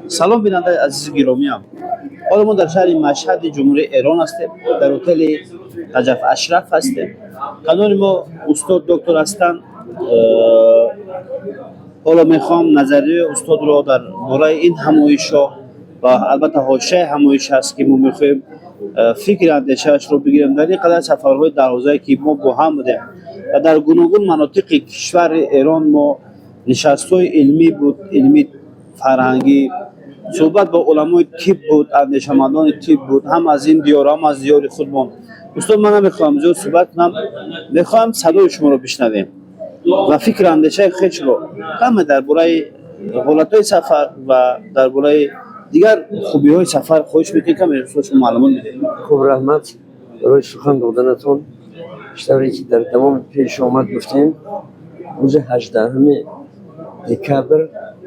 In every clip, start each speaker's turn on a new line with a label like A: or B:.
A: Салом, бинандаи азизи гиромиям. Ҳоло мо дар шаҳри Машҳади Ҷумҳурии Эрон ҳастем, дар ҳотели Наҷаф Ашраф ҳастем. Канори мо устод доктор ҳастанд. Ҳоло мехоҳам назарияи устодро дар бораи ин ҳамоишҳо ва албатта ҳошияи ҳамоиш ҳаст, ки мо мехоҳем фикри андешаашро бигирем. Дар ин қадар сафарҳои дарозае, ки мо бо ҳам будем ва дар гуногун манотиқи кишвари Эрон мо нишастҳои илмӣ буд, илмӣ, фарҳангӣ, суҳбат бо уламои тиб буд, андешамандони тиб буд, ҳам аз ин диёр, ҳам аз диёри худмон. Устод, ман намехоҳам зиёд суҳбат кунам, мехоҳам садои шуморо бишнавем ва фикру андешаи хешро каме дар бораи ҳолатҳои сафар ва дар бораи дигар хубиҳои сафар. Хоҳиш мекунем, каме, устод, шумо маълумот медиҳед.
B: Хуб, раҳмат барои сухан доданатон. Тавре ки дар тамоми пешомад гуфтем, рӯзи 18 декабр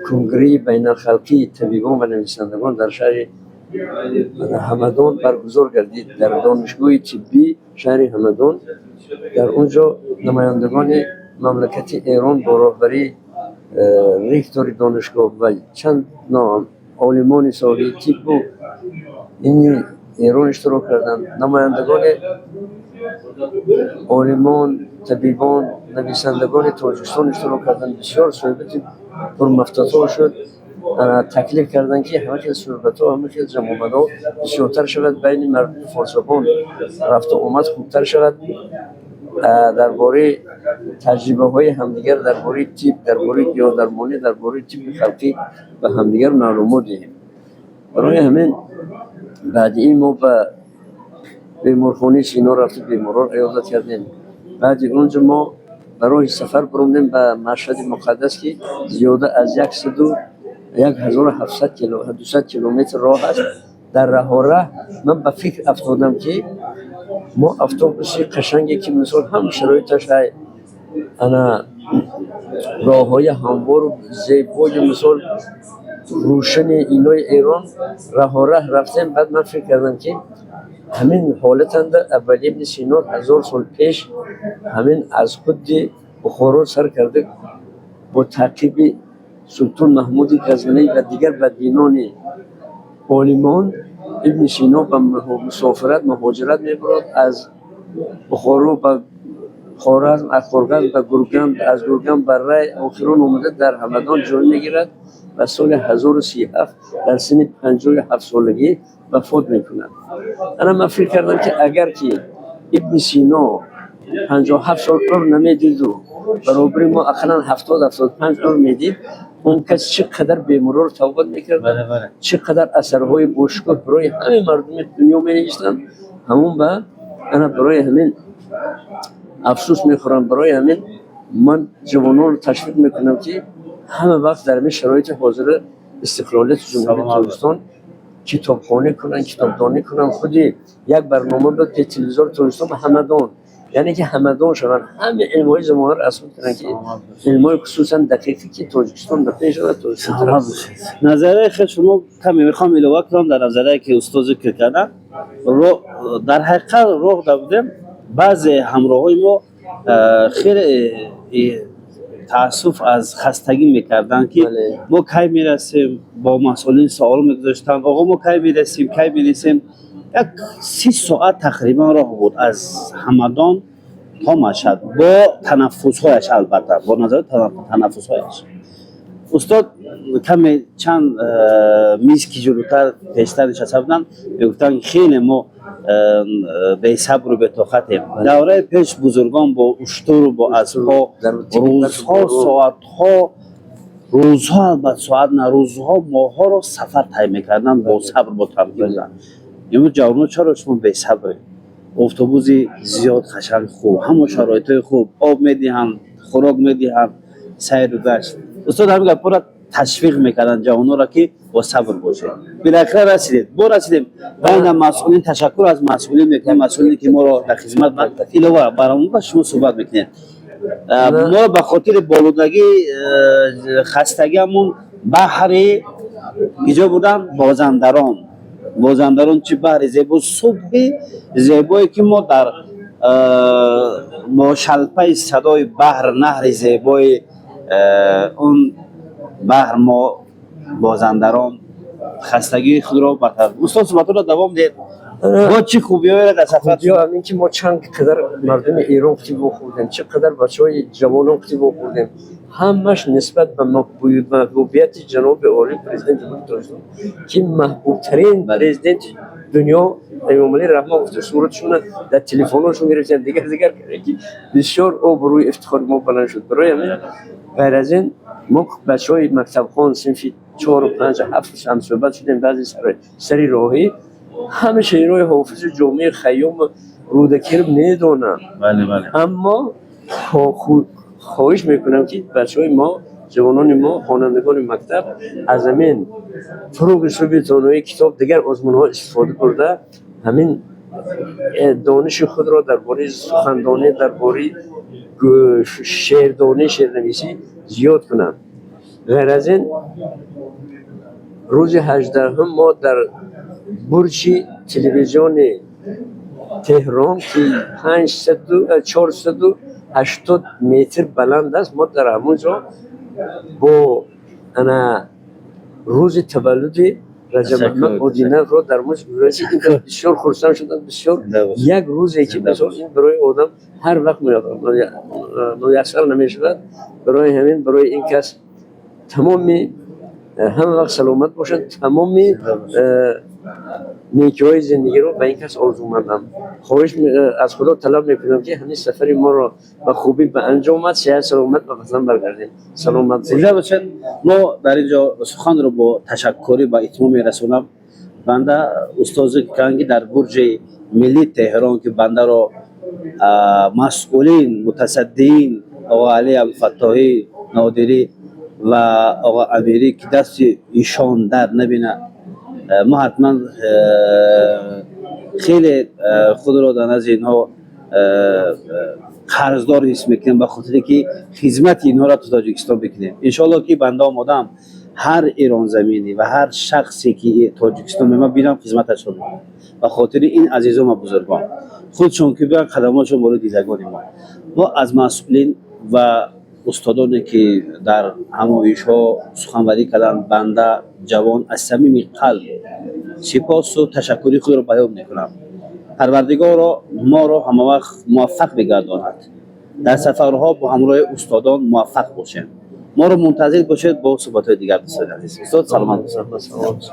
B: Конгреи байналхалқии табибон ва нависандагон дар шаҳри Ҳамадон баргузор гардид, дар Донишгоҳи тиббии шаҳри Ҳамадон. Дар он ҷо намояндагони мамлакати Эрон бо роҳбарии ректори донишгоҳ ва чанд олимони соҳаи тиббу ини Эрон иштирок карданд. Намояндагони олимон, табибон, нависандагони Тоҷикистон иштирок карданд. Бисёр суҳбати пурмафтатҳо шуд. Таклиф карданд, ки ҳама хел суҳбатҳо, ҳама хел ҷамъомадҳо бисёртар шавад, байни мардуми форсзабон рафту омад хубтар шавад, дар бораи таҷрибаҳои ҳамдигар, дар бораи тиб, дар бораи гиёҳдармонӣ, дар бораи тибби халқӣ ба ҳамдигар маълумот диҳем. Барои ҳамин баъди ин мо ба беморхонаи Сино рафта, беморон иёдат кардем. Баъди он ҷо мо барои сафар баромадем ба Машҳади Муқаддас, ки зиёда аз 101 ҳазору 700 кило, 200 километр роҳ аст. Дар раҳораҳ ман ба фикр афтодам, ки мо автобуси қашанге, ки мисол ҳама шароиташ ҳай, ана роҳҳои ҳамвору зебои, мисол рӯшани инои Эрон раҳораҳ рафтем. Баъд ман фикр кардам, ки ҳамин ҳолатанда Абуалӣ ибни Сино 1000 сол пеш ҳамин аз худи Бухоро сар карда, бо таъқиби Султон Маҳмуди Ғазнавӣ ва дигар бадбинони олимон, Ибни Сино ба мусофират, муҳоҷират мебурад, аз Бухоро ба Хоразм, аз Хоразм ба Гурган, аз Гурган ба Рай, охирон омада дар Ҳамадон ҷой мегирад ва соли 1037 дар синни 57 солагӣ вафот мекунад. Ана ман фикр кардам, ки агар ки Ибни Сино 57 сол умр намедиду баробари мо ақаллан 70-75 умр медид, он кас чӣ қадар беморро табобат мекард, чӣ қадар асарҳои бошукӯҳ барои ҳамаи мардуми дунё менавиштанд. Ҳамон ба ана барои ҳамин афсӯс мехӯрам. Барои ҳамин ман ҷавононро ташвиқ мекунам, ки ҳама вақт дар ҳамин шароити ҳозира истиқлолияти Ҷумҳурии Тоҷикистон китобхонӣ кунанд, китобдонӣ кунанд. Худи як барнома буд ки телевизори Тоҷикистон ба Ҳамадон, яъне ки ҳамадон шаванд, ҳама илмҳои замонаро аз худ кунанд, ки илмҳои хусусан дақиқе, ки Тоҷикистон ба пеш равад, Тоҷикистон.
A: Назарияи хел шумо каме мехоҳам илова кунам дар назарие, ки устод зикр карданд. Дар ҳақиқат роҳ да будем, баъзе ҳамроҳои мо хеле таассуф аз хастагӣ мекарданд, ки мо кай мерасем. Бо масъулин савол мегузоштанд: «Оғо, мо кай мерасем, кай мерасем?» Як 30 соат тақрибан роҳ буд аз Ҳамадон то Машҳад, бо танаффусҳояш, албатта, бо назари танаффусҳояш. Устод каме чанд миз ки ҷулутар, пештар нишаста буданд, мегуфтанд: «Хеле мо бесабру бетоқатем. Давраи пеш бузургон бо уштуру бо аспҳо рӯзҳо, соатҳо, рӯзҳо, албатта соат на, рӯзҳо, моҳҳоро сафар тай мекарданд, бо сабр, бо тамкин буданд. Имрӯз ҷавонон, чаро шумо бесабред? Автобуси зиёд қашанг, хуб, ҳама шароитҳои хуб, об медиҳанд, хӯрок медиҳанд, сайру гашт.» Устод ҳамин гапҳоро ташвиқ мекарданд ҷавононро, ки бо сабр бошед. Билахира расидед, бо расидем байна масъулин. Ташаккур аз масъулин мекунем, масъулине ки моро дар хизмат. Илова бар он ба шумо суҳбат мекунем. Мо ба хотири болудагӣ, хастагиамон баҳри киҷо буданд? Бозандарон. Бозандарон чӣ баҳри зебо, субҳи зебое, ки мо дар бо шалпаи садои баҳр, наҳри зебои он баҳр, мо Бозандарон. Хастагии худро бартараф. Устод, суҳбатро давом диҳед. Бо чӣ хубиҳоеро дар сафар?
B: Хубиҳо ҳамин ки мо чанд қадар мардуми Эрон қити вохӯрдем, чӣ қадар бачаҳои ҷавонон қити вохӯрдем, ҳамаш нисбат ба маҳбубияти ҷаноби олӣ, Президенти Ҷумҳурии Тоҷикистон, ки маҳбубтарин президенти дунё Эмомалӣ Раҳмон гуфта, суратшона дар телефонҳошон гирифтем, дигар дигар, ки бисёр обрӯи ифтихори мо баланд шуд. Барои ҳамин, ғайр аз ин, мо бачаҳои мактабхон, синфи чору, панҷ, ҳафт ҳамсӯҳбат шудем. Баъзе сари роҳӣ ҳама шеърҳои Ҳофизи Ҷомии, Хайёму Рӯдакиро медонам.
A: Бале, бале.
B: Аммо хоҳиш мекунам, ки бачаҳои мо, ҷавонони мо, хонандагони мактаб аз ҳамин фурӯғи субҳи донои китоб, дигар озмунҳо истифода бурда, ҳамин дониши худро дар бораи сухандонӣ, дар бораи шеърдонӣ, шеърнависӣ зиёд кунанд. Ғайр аз ин, рӯзи 18-ум мо дар бурҷи телевизиони Теҳрон, ки 480 метр баланд аст, мо дар ҳамон ҷо бо ана рӯзи таваллуди Раҷаб Аҳмад Одинаевро дар муз гузаштем. Бисёр хурсанд шудам, бисёр. Як рӯзе ки мисол ин барои одам ҳар вақт муяссар намешавад. Барои ҳамин, барои ин кас тамоми ҳама вақт саломат бошанд, тамоми некиҳои зиндагиро ба ин кас орзумандам. Хоҳиш, аз Худо талаб мекунам, ки ҳамин сафари моро ба хубӣ ба анҷом омад, сиҳат саломат ба ватан баргардем. Саломат.
A: Зинда бошед. Мо дар ин ҷо суханро бо ташаккурӣ ба итмом мерасонам. Банда устози канги дар бурҷи миллии Теҳрон, ки бандаро масъулин, мутасаддиин, оғо Али Абдулфаттоҳӣ Нодирӣ ва оғо Амирӣ, ки дасти ишон дард набина, мо ҳатман хеле худро дар назди инҳо қарздор ҳис мекунем, ба хотире ки хизмати инҳоро то Тоҷикистон бикунем. Иншоалло, ки банда омодам, ҳар эронзаминӣ ва ҳар шахсе ки Тоҷикистон мема бинам, хизматашро мекунам, ба хотири ин азизон ва бузургон, худшон ки биён, қадамошон болои дидагони мо. Мо аз масъулин ва устодоне, ки дар ҳамоишҳо суханварӣ карданд, банда ҷавон аз самими қалб сипосу ташаккури худро баён мекунам. Парвардигоро моро ҳамавақт муваффақ бигардонад, дар сафарҳо бо ҳамроҳи устодон муваффақ бошем. Моро мунтазир бошед бо суҳбатҳои дигар, дӯстони азиз. Устод, саломат бошед.